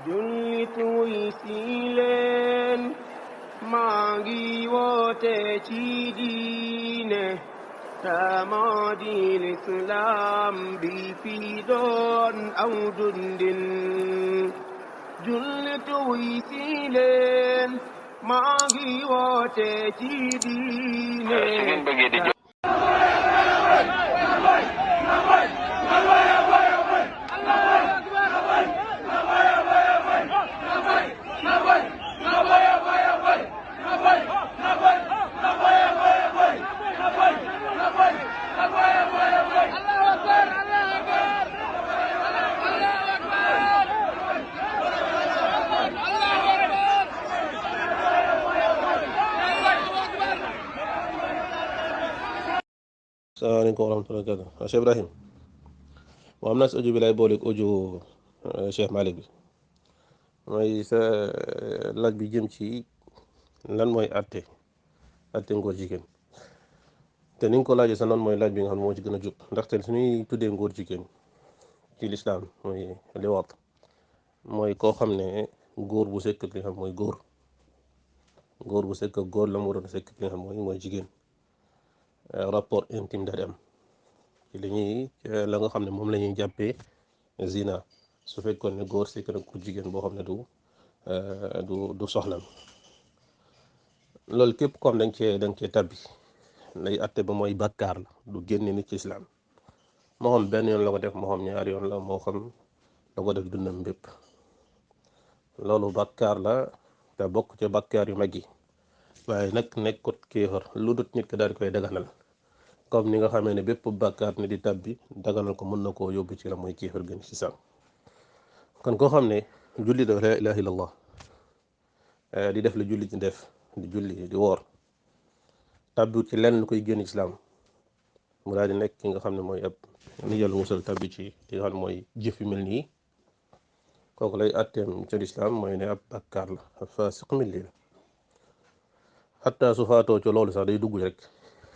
jullit wuy si leen maa ngi woote ci diine moo di lislaam bi fi doon aw dundin jullit wuy si leen maa ngi woote ci diine salaamaaleykum wa rahmatulah kàddu Cheikh Ibrahim moo am naa si audio bi lay booleeg audio Cheikh Malick bi mooy sa laaj bi jëm ci lan mooy àtte ngóor jigéen te ni nga ko laajee sa noonu mooy laaj bi nga xam ne moo ci gën a jub ndaxte suñuy tuddee ngóor jigéen ci lislaam mooy liwaat mooy koo xam ne góor bu sekk li nga xam mooy góor bu sekk ak góor la mu waroon a sekk li nga xam mooy jigéen. rapport intime da di am ci li ñuy la nga xam ne moom la ñuy jàppee zina su fekkoon ne góor sekk nag ku jigéen boo xam ne du soxlam loolu képp comme da nga cee tabbi lay atte ba mooy bàkkaar la du génne nit ci islam moo xam benn yoon la ko def moo xam ñaari yoon la moo xam la ko def dundam bépp loolu bàkkaar la te bokk ci bàkkaar yu mag yi waaye nag nekkut kéefar lu dut nit ko daal di koy daganal comme ni nga xamee ne bépp bàkkaar ne di tabbi daganal ko mën na koo yóbbu ci la mooy kéefar gën ci sax kon koo xam ne julli da la ilaha illallah di def la julli ci def di julli di woor tabbi ci lenn lu koy génn islam mu daal di nekk ki nga xam ne mooy ab ni yàlla musal tabbi ci li nga xam ne mooy jëf yu mel nii kooku lay atteem ci islam mooy ne ab bàkkaar la ab faasiq milli la xataa su faatoo ci loolu sax day dugg rek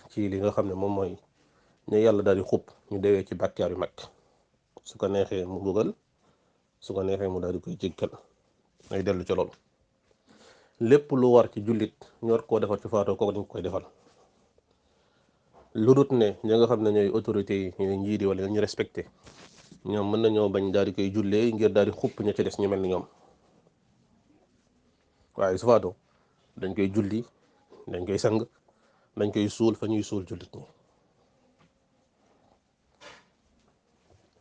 ci li nga xam ne moom mooy ñu yàlla daal di xub ñu dewee ci bàkkaar yu mag su ko neexee mu dugal su ko neexee mu daal di koy jéggal ay dellu ci loolu lépp lu war ci jullit ñor koo defal ci faatoo kooku dañ koy defal lu dut ne ñi nga xam ne ñooy autorités yi ñooy njiit yi wala ñu respecté ñoom mën nañoo bañ daal di koy jullee ngir daal di xupp ña ci des ñu mel ni ñoom waaye su faatoo dañ koy julli dañ koy sang dañ koy suul fa ñuy suul jullit ñi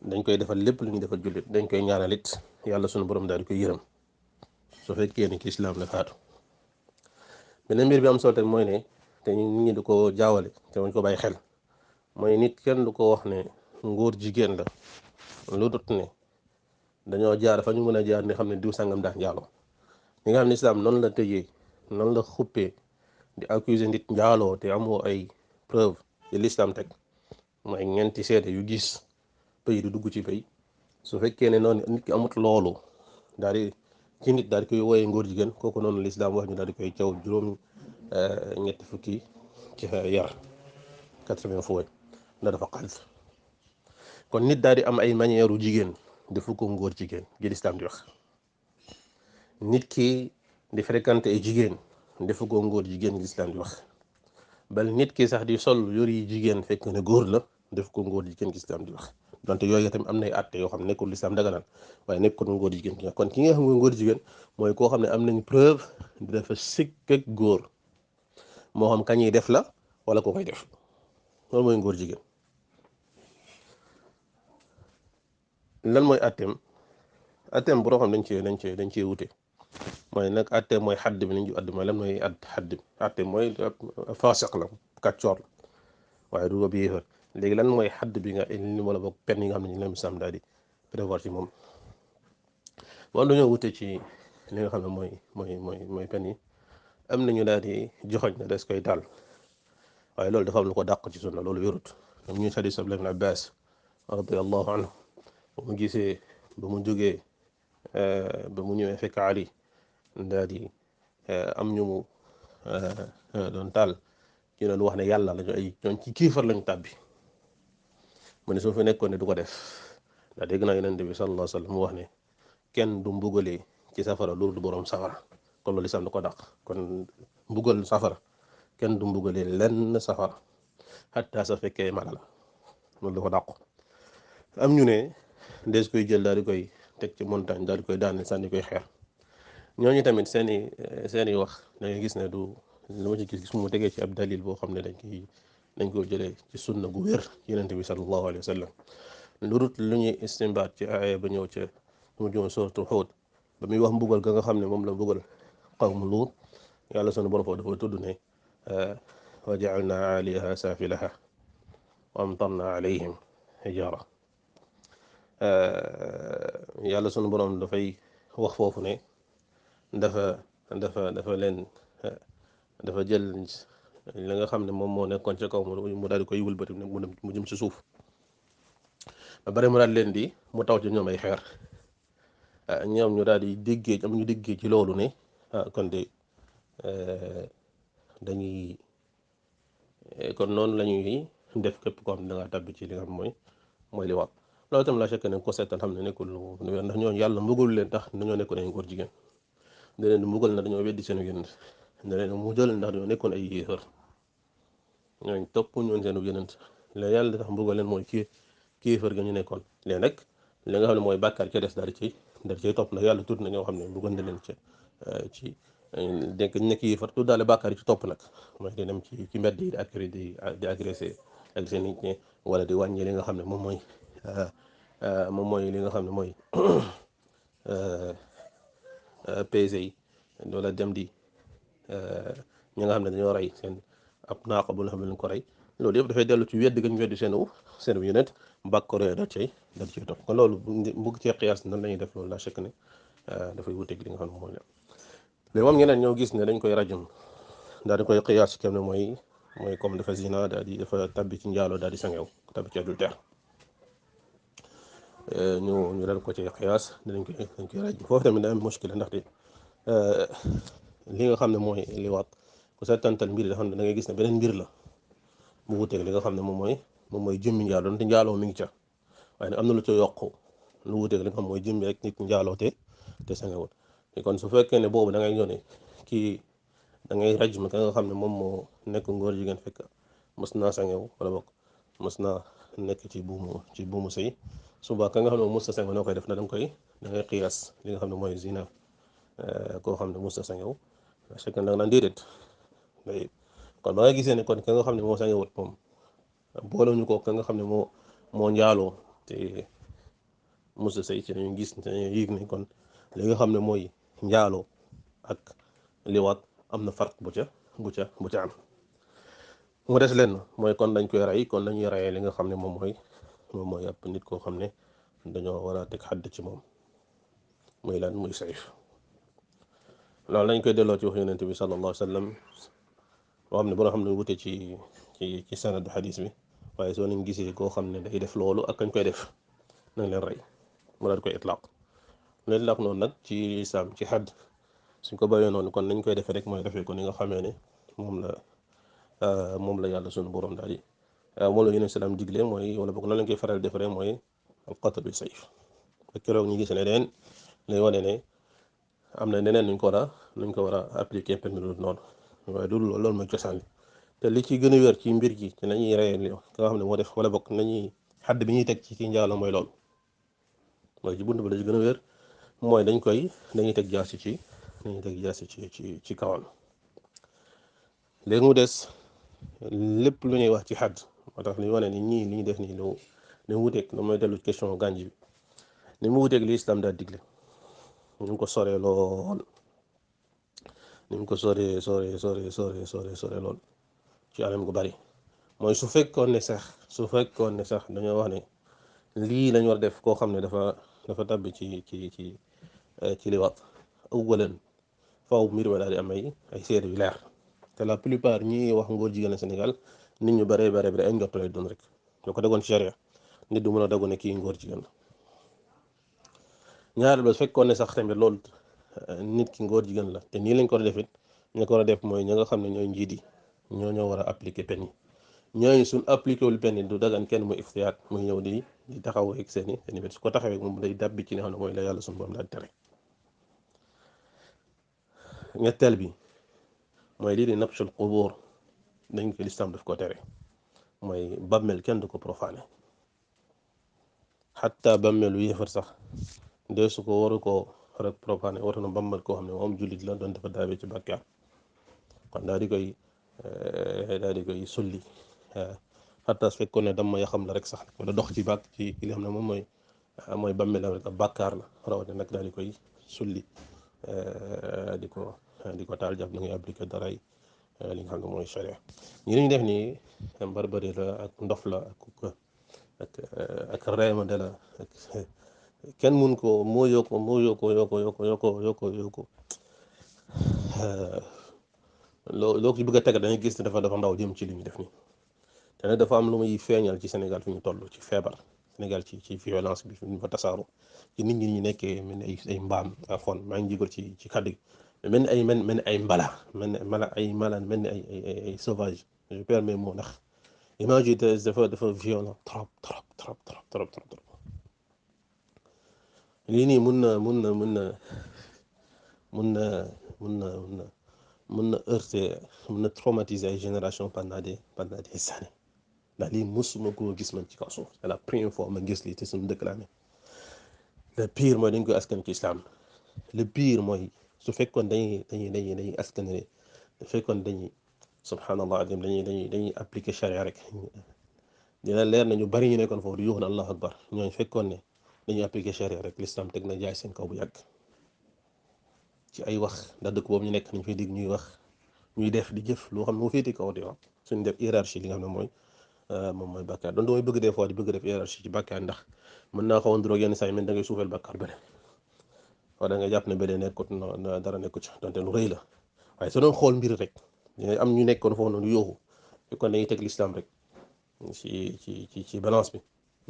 dañ koy defal lépp lu ñuy defal jullit dañ koy ñaanalit yàlla sunu borom daal di koy yërëm su fekkee ne ki islaam la faatu beneen mbir bi am solo tamit mooy ne te nit ñi di ko jaawale te wañ ko bàyyi xel mooy nit kenn du ko wax ne ngóor jigéen la lu dut ne dañoo jaar fa ñu mën a jaar ni xam ne diw sangam daan njaaloo ñi nga xam ne islaam noonu la tëjee noonu la xuppee di accuser nit njaaloo te amoo ay preuve yi l'islam teg mooy ñeenti seede yu gis pëy di dugg ci pëy su fekkee ne noonu nit ki amut loolu daal di ci nit daal di koy wooyee ngóor jigéen kooku noonu l'islam wax ñu daal di koy caw juróom ñetti fukki ci yar 80 fooy la dafa xalf kon nit daal di am ay manière u jigéen defu ko ngóor jigéen gi l'islam di wax nit ki di fréquenter ay jigéen defu ko ngóor jigéen gi l'islam di wax bal nit ki sax di sol yori jigéen fekk ne góor la def ko ngóor jigéen gi l'islam di wax donte yooyu tamit am nay àtte yoo xam ne nekkul l'islam daganal waaye nekkul ngóor jigéen gi kon ki nga xam ne ngóor jigéen mooy koo xam ne am nañ preuve di dafa sikk ak góor moo xam kañuy def la wala ko koy def loolu mooy ngóor jigéen lan mooy àtteem bu xam dañ cee wute mooy nag àtte mooy xadd bi nañ ju àdd mooy lan mooy xadd bi àtte mooy faasiq la kàccoor la waaye du ab yéefar léegi lan mooy xadd bi nga li wala boog pen yi nga xam ne ñu leen sam daal di prévoir ci moom moom dañoo wute ci li nga xam ne mooy pen yi am nañu daal di joxoñ ne des koy taal waaye loolu dafa am lu ko dàq ci sunna loolu wérut ñoom ñuy xadiis Abdullah ibn Abbas radiyallahu anhu ba mu gisee ba mu jógee ba mu ñëwee fekk Ali daal di am ñu mu doon taal ci doon wax ne yàlla lañu ay ñoom ci kiifar lañu tàbbi mu ne su fi nekkoon ne du ko def ndax dégg naa Yonent bi sallallahu alayhi wa sallam mu wax ne kenn du mbugalee ci safara loolu du borom safara kon loolu lislaam da ko dàq kon mbugal safara kenn du mbugalee lenn safara xatta sa fekkee mala la loolu dafa dàqu am ñu ne des koy jël daal di koy teg ci montagne daal di koy daane sànni koy xeer ñooñu tamit seeni wax da ngay gis ne du li ma ci gis mu tegee ci ab dalil boo xam ne dañ ko jëlee ci sunna gu wér yonent bi sallallahu alayhi wa sallam lu dul lu ñuy istimbaat ci aaya ba ñëw ca mu jëm sooratu Huud ba muy wax mbugal ga nga xam ne moom la mbugal qawmu Luut yàlla sunu borom foofu dafa tudd ne wa ja'alna aaliyaha saafilaha wa amtarna alayhim hijaara yàlla sunu borom dafay wax foofu ne dafa leen dafa jël li nga xam ne moom moo nekkoon ca kaw mu daal di koy wëlbati mu jëm ci suuf ba bari mu daal leen di mu taw ci ñoom ay xeer ñoom ñu daal di déggee am ñu déggee ci loolu ne kon de dañuy kon noonu la ñuy def képp koo xam ne da ngaa tàbbi ci li nga xam mooy li wax loolu itam la fekk ne ko seetal xam ne nekkul lu wér ndax ñooñu yàlla mbugul leen tax dañoo nekkoon ay góor jigéen da leen mbugal na dañoo weddi seen yonent da leen mu jël ndax dañoo nekkoon ay yéefar ñooñu topp ñoon seen yonent la yàlla tax mbugal leen mooy kéefar ga ñu nekkoon léegi nag li nga xam ne mooy bàkkaar ca des daal di cay topp nag yàlla tudd na ñoo xam ne mbugal na leen ci denk nekk yéefar tudd daale bàkkaar yi ci topp nag mooy di dem ci mbedd yi di agressé ak seen nit ñi wala di wàññi li nga xam ne moom mooy li nga xam ne mooy PG yi wala dem di ñi nga xam ne dañoo rey seen ab naaqa bu nga xam ne lañ ko rey loolu yëpp dafay dellu ci wedd gañ weddi seen yonent bàkkaar da cay topp kon loolu mbugg cee xiyaas nan la ñuy def loolu la chèque ne dafay wuteeg li nga xam ne mooy léegi moom ñeneen ñoo gis ne dañ koy rajum daal di koy xiyaas ci kenn mooy comme dafa zina dafa tabbi ci njaaloo daal di sangew tabbi ci adultère ñu dal ko ci xiyaas dañ koy raj foofu tamit da am muskila ndaxte li nga xam ne mooy liwaat ku seetantal mbir yi da xam ne da ngay gis ne beneen mbir la bu wuteeg li nga xam ne moom mooy jëmmi njaaloo donte njaaloo mi ngi ca waaye nag am na lu ca yokk lu wuteeg li nga xam mooy jëmmi rek nit njaaloo te sangewul kon su fekkee ne boobu da ngay ñëw ne kii da ngay rajm ka nga xam ne moom moo nekk ngóor jigéen fekk mës naa sangew wala bokk mës naa nekk ci buumu sëy suba ka nga xam ne moom mës na sangew noo koy def na da ngay xiyaas li nga xam ne mooy zina koo xam ne mës na sangew fekk nag naan déedéet kon ba nga gisee ne kon ka nga xam ne moo sangewut moom boolewuñu ko ka nga xam ne moo njaaloo te mës na sëy ci dañu gis dañuy yëg ne kon li nga xam ne mooy njaaloo ak liwaat am na farq bu ca am mu des leen mooy kon dañ koy rey kon dañuy reyee li nga xam ne moom mooy ab nit koo xam ne dañoo war a teg xadd ci moom muy lan muy sayf loolu dañ koy delloo ci wax yonent bi sallallahu alayhi wa sallam boo xam ne boo xam ne wute ci sanadu xadis bi waaye soo nañ gisee koo xam ne day def loolu ak kañ koy def nañ leen rey mu daal koy itlaq noonu nag ci lislaam ci xadd suñ ko bàyyee noonu kon nañ koy defee rek mooy defee ko ni nga xamee ne moom la yàlla sunu borom daal di moom la yonent salaam digle mooy wala boog nan lañ koy faral defaree mooy alqatl bi sayf ak keroog ñu gis ne leen lay wane ne am na neneen nuñ ko war a appliquer permis noonu waaye loolu mooy cosaan li te li ci gën a wér ci mbir gi ci nañuy reyee li ka nga xam ne moo def wala boog nañuy xadd bi ñuy teg ci njaalo mooy loolu mooy ci bunt ba la ci gën a wér mooy dañuy teg jaasi ci kawam léegi mu des lépp lu ñuy wax ci xadd moo tax li wane ni ñii li ñu def nii lu wuteeg lu mooy dellu question gànj bi ni mu wuteeg li islam daal digle ni mu ko soree lool ni mu ko soree lool ci anam gu bari mooy su fekkoon ne sax dañoo wax ne lii lañ war def koo xam ne dafa tabbi ci liwaat awwalan faaw mbir ma daal di am ay seede yu leer te la plupart ñi wax ngóor jigéen Sénégal nit ñu bare ay njort lay doon rek ñoo ko degoon ci charia nit du mën a dogu ne kii ngóor jigéen la ñaareel ba su fekkoon ne sax tamit loolu nit ki ngóor jigéen la te nii lañ ko war a def it ñu ko war a def mooy ñi nga xam ne ñooy njiit yi ñoo war a appliquer peine yi ñooñu suñ appliqué wul peine yi du dagan kenn muy iftiyaat muy ñëw di taxaw ak seeni wet su ko taxawee moom day dàbbi ci li nga xam ne mooy la yàlla suñu borom daal tere ñetteel bi mooy lii di nabshul qubuur dañ ko lislaam daf ko tere mooy bàmmeel kenn du ko profané xatta bàmmeelu yéefar sax dee su ko waru ko rek profané waru na bàmmeel koo xam ne moom jullit la doon dafa daawee ci bàkkaar kon daal di koy sulli xatta su fekkoon ne dama ya xam la rek sax wala dox ci bàkk ci li xam ne moom mooy bàmmeelam rek ab bàkkaar la rawatina nag daal di koy sulli di ko di ko taal jàpp na ngay appliqué daray li nga xam ne mooy charia ñi ñu def nii barbari la ak ndof la ak reemande la ak kenn mun ko moo yoo ko loo ci bëgg a teg dañuy gis ne dafa ndaw jëm ci li ñu def nii te nag dafa am lu muy feeñal ci Sénégal fi ñu toll ci feebar Sénégal ci violence bi fi ñu fa tasaaroo ci nit ñi ñu nekkee mel ni ay mbaam afon maa ngi jégal ci kàddu gi mel ni ay mbala mel ni ay sauvage je permets moo ndax image yi dafa violent trop. lii nii mun na heurter mun na traumatiser ay génération pendant des années ndax lii musuma koo gis man ci kaw suuf c'est la première fois ma gis lii te suñu dëkk laa ne le pire mooy dañ koy askan ci islam le pire mooy su fekkoon dañuy askan ne su fekkoon subhanallah adim dañuy appliquer charia rek dina leer na ñu bari ñu nekkoon foofu di yuuxu allahu akbar ñooñu fekkoon ne dañuy appliquer charia rek l'islam teg na jaay seen kaw bu yàgg ci ay wax ndax dëkk boobu ñu nekk nañ fay dégg ñuy wax ñuy def di jëf loo xam ne moo féete kaw di wax suñu def hiérarchie li nga xam ne moom mooy bàkkaar doon damay bëgg des fois di bëgg def hiérarchie ci bàkkaar ndax mën naa xawoon droog yenn saa yi mel da ngay suufeel bàkkaar bële wala da ngay jàpp ne bële nekkut dara nekkut ci donte lu rëy la waaye soo doon xool mbir rek dina am ñu nekkoon foofu noonu yooxu fekkoon dañuy teg l'islam rek ci balance bi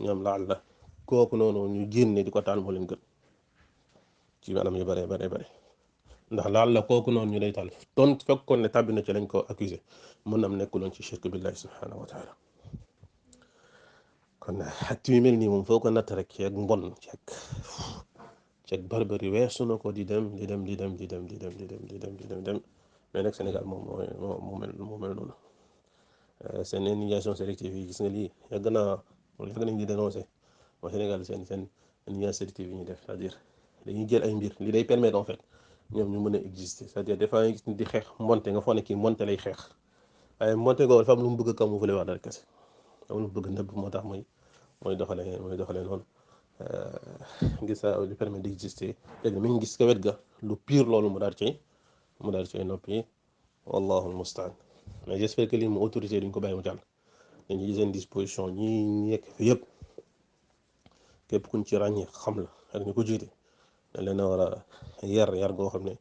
ñoom laal la kooku noonu ñu génne di ko taal moo leen gën ci anam yu bare ndax laal la kooku noonu ñu lay taal doon fekkoon ne tàbbi na ci lañ ko accusé mën na am nekkuloon ci shirk billahi subhanahu wa taala kon acte yu mel nii moom foo ko natt rek ci ak mbon ci ak barbari weesu na ko di dem mais nag Sénégal moom moo mel noonu seen immigration sélective yi gis nga lii yàgg nañ di dénoncé mooy Sénégal seen immigration sélective yi ñuy def c'est-à-dire dañuy jël ay mbir li day permettre en fait ñoom ñu mën a exister c'est-à-dire des fois nga gis ni di xeex mbonte nga foog ne kii mbonte lay xeex waaye mbonte googu dafa am lu mu bëgg a camoufler wax dara kese am lu mu bëgg nëbb moo tax mooy doxalee noonu gis saa lu permet d'exister léegi mi ngi gis ka wet ga lu pire loolu mu daal cay noppi wallahu almustaan mais j'espère que lii mu autorité duñ ko bàyyi mu jàll dañuy seen disposition ñi nekk fi yëpp képp kuñ ci ràññee xam la ak ñu ko jiite dañ leen a war a yar goo xam ne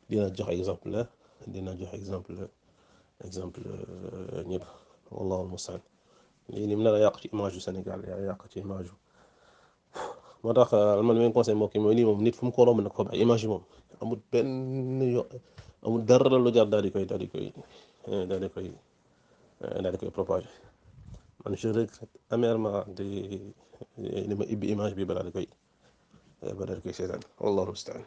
dina jox exemple ñëpp wallahu almustaan lii ni mu nar a yàq ci image yu Sénégal yaa yàq ci image yu moo tax man même conseil mbokk yi mooy lii moom nit fu mu ko romb nag ko bàyyi image yi moom amul dara lu jar daal di koy propagé man je regrette amèrement li ma ibbi image bi balaa di koy seetaan wallahu almustaan